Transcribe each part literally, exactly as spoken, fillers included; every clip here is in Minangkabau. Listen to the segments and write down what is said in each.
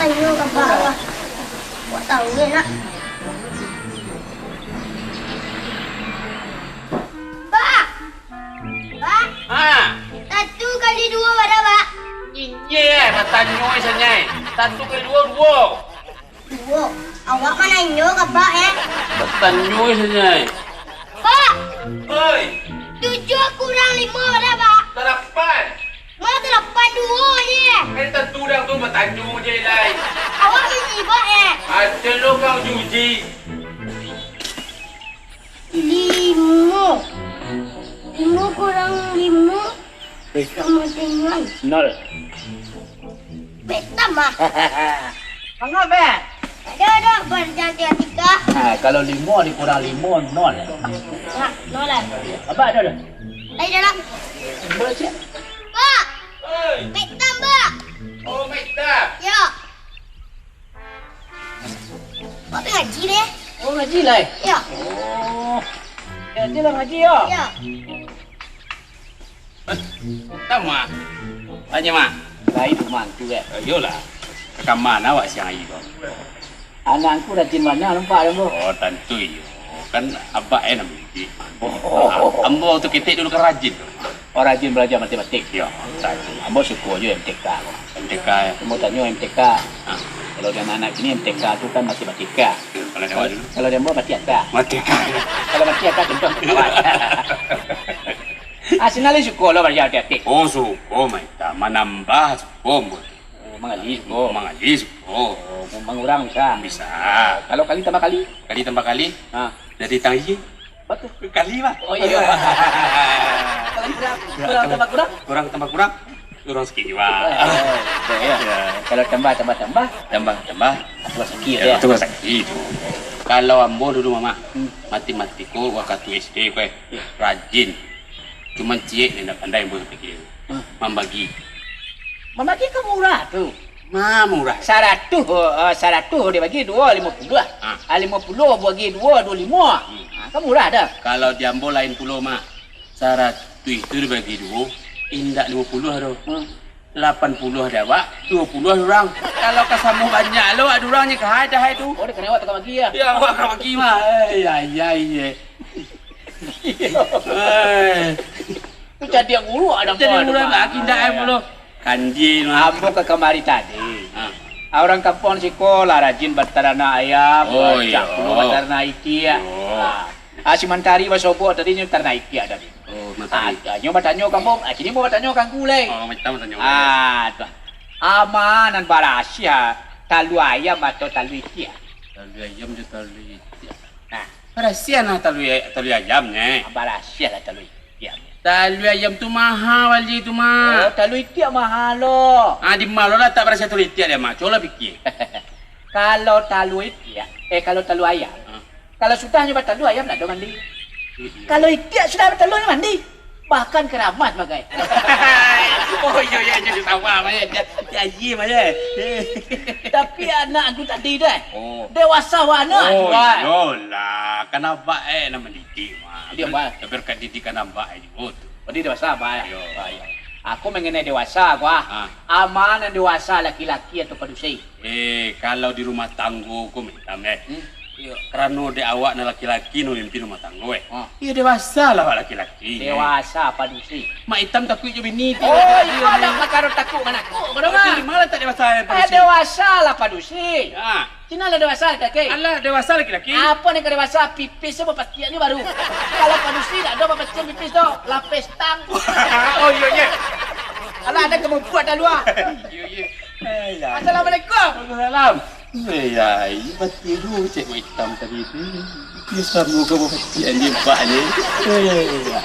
Tanyo ka Bak, Bak. Buek tau ni nak. Bak! Bak! Ha! Satu kali duo bara, Bak? Inyo, eh, batanyo, eh, sanyai. Satu kali duo, duo. Duo. Awak mananyo ka Bak, eh? Batanyo, eh, sanyai. Bak! Oi! Tujuah kurang limo bara, Bak? Dalapan. Ma dalapan duo ni? Kan tantu urang tu batanyo je lai. Awak uji Bak, eh? Ado lo kau uji. Limo. Limo kurang limo sama dengan nol. Bek tambah. Mangapa? Ado, ado, berjati atika. Ha, kalau limo dikurang limo, nol. Nah, nol lah. Apa ado, ado? Ayo, dalam. Boleh, siap. Pak! Oi! Bek tambah. Oh, bek tambah. Yo. Awak pai ngaji deh. Oh, ngaji lai? Yo. Oh. Yo, tu lah ngaji, yo. Yo. Tama. Tanya, Mak. Lai tu, Mak, tu, kan? Oh, iyolah. Ka mana awak siang hari tu? Anak angku rajin bana nampak, Ambo. Oh, tantu iyo. Kan abak, eh, nan didik. Oh. Ah, Ambo tu ketek dulu kan rajin. Oh, rajin balajar matematik? Iyo, rajin. Ambo suko jo M T K ko. M T K, yo? Ambo tanyo M T K. Ah. Kalau di anak-anak kini M T K tu kan matematika. Yo, kalau di awak dulu? Kalau di ambo mati aka. Mati aka. Kalau mati aka, contoh kawan. Ah, sinan lai suko lo balajar matematik? Oh, suko, Mak. Manambah suko, Ambo. Oh, mangali suko? Mangali suko. Oh, mangurang bisa? Bisa. Kalau kali tambah kali? Kali tambah kali? Ha. Jadi tangi. Batua. Kali, Bang. Oh, iyo. Kalau kurang, kurang tambah kurang? Kurang tambah kurang, kurang sakik juo. Oh, iyo. Iyo. Kalau tambah, tambah, tambah? Tambah, tambah. Tambah sakik, yo. Yo, tambah sakik tu. Kalau ambo dulu, Mamak, hmm, matematik ko wakatu S D ko, eh, iyo, rajin. Cuman ciek nan indak pandai ambo sakitu. Hmm. Mambagi. Mambagi ka murah tu. Ma murah. Saratuih, eh, saratuih dibagi duo, limo puluah. Ah. Ah, limo puluah bagi duo, duo limo. Hmm. Ah, kan murah dah. Kalau di ambo lain pulo, Mak. Saratuih tu dibagi duo, indak limo puluah doh. Hmm. Lapan puluah di awak, duo puluah di urang. Kalau ka samo banyak lo, ado urang nyo ka hai dah hai tu. Oh, dek awak tu ka bagi, yo? Yo, awak ka bagi, Mak. Eh, ya, ya, ya. Eh. Tu jadi guru ada. Jadi guru, Mak. Indak, eh, pulo. Kandi, Mak. Ambo ka kamari tadi. Ha. Urang kampuang siko lah rajin bataranak ayam, oh, iyo, cak pulo bataranak itiak. Iyo. Ah, si Mantari basobok tadi nyo taranak itiak tadi. Oh, Mantari. Ah, nyo batanyo ka ambo, ah, kini ambo batanyo ka angku lai. Oh, macam batanyo. Ah, tu. Ama nan barasiah, talua ayam atau talua itiak? Talua ayam jo talua itiak. Nah. Barasiah nah talua, talua ayam nyo. Ah, barasiah lah talua itiak. Talua ayam tu maha, Bali, tu, Mak. Oh, talua itiak maha lo. Ah, di ma lo latak barasiah talua itiak dek Mak? Cubolah pikia. Kalau talua itiak, eh, kalau talua ayam, ha, kalau sudah nyo batalua, ayam ndak ado mandi. Iyo. Kalau itiak sudah batalua, nyo mandi. Bahkan keramat bagai. Oh, iyo, iyo, iyo, di sawah, Mak, yo. Di, di aia, Mak, yo. Tapi anak angku tadi tu, eh, oh, dewasa bana tu, eh. Oh, iyolah. Kan abak, eh, nan mandidik, Mak. Didikan didikan abak, eh, juo tu. Oh, di dewasa, Mak, yo? Iyo. Ah, iyo. Aku mengenai dewasa, ko, ah. Ah. Ama nan dewasa, laki-laki atau padusi? Eh, kalau di rumah tanggo ko, Mak Itam, eh. Hmm. Iyo. Karano dek awak nan laki-laki nan mamimpin rumah tanggo, eh. Ah. Iyo, dewasa lah awak laki-laki, eh. Dewasa, padusi. Mak Itam takuik jo bini tu. Oh, iyo, iyo, iyo. Ado pakaro takuik manakuik ko, oh, Mak. Di ma latak dewasa, eh, padusi? Ah, dewasa lah, padusi. Ah. Cina lah dewasa laki-laki. Alah, dewasa laki-laki. Apo nan ka dewasa? Pipis tu bapatiak ni baru. Kalau padusi ndak ado bapatiak pipis tu, lapeh stang. Oh, iyo, iyo. Alah, ado kamampuan dah lua. Iyo, iyo. Alah. Assalamualaikum. Waalaikumsalam. Eh, ya, iyo, batiak juo cek Mak Itam tadi tu. Iyo, samo ka bapatiak ni, Pak ni. Eh, ya.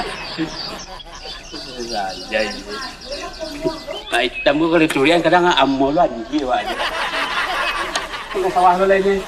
Mak Itam ko kalau curian kadang amo lo anjia awak ni. Ka sawah lo lai ni.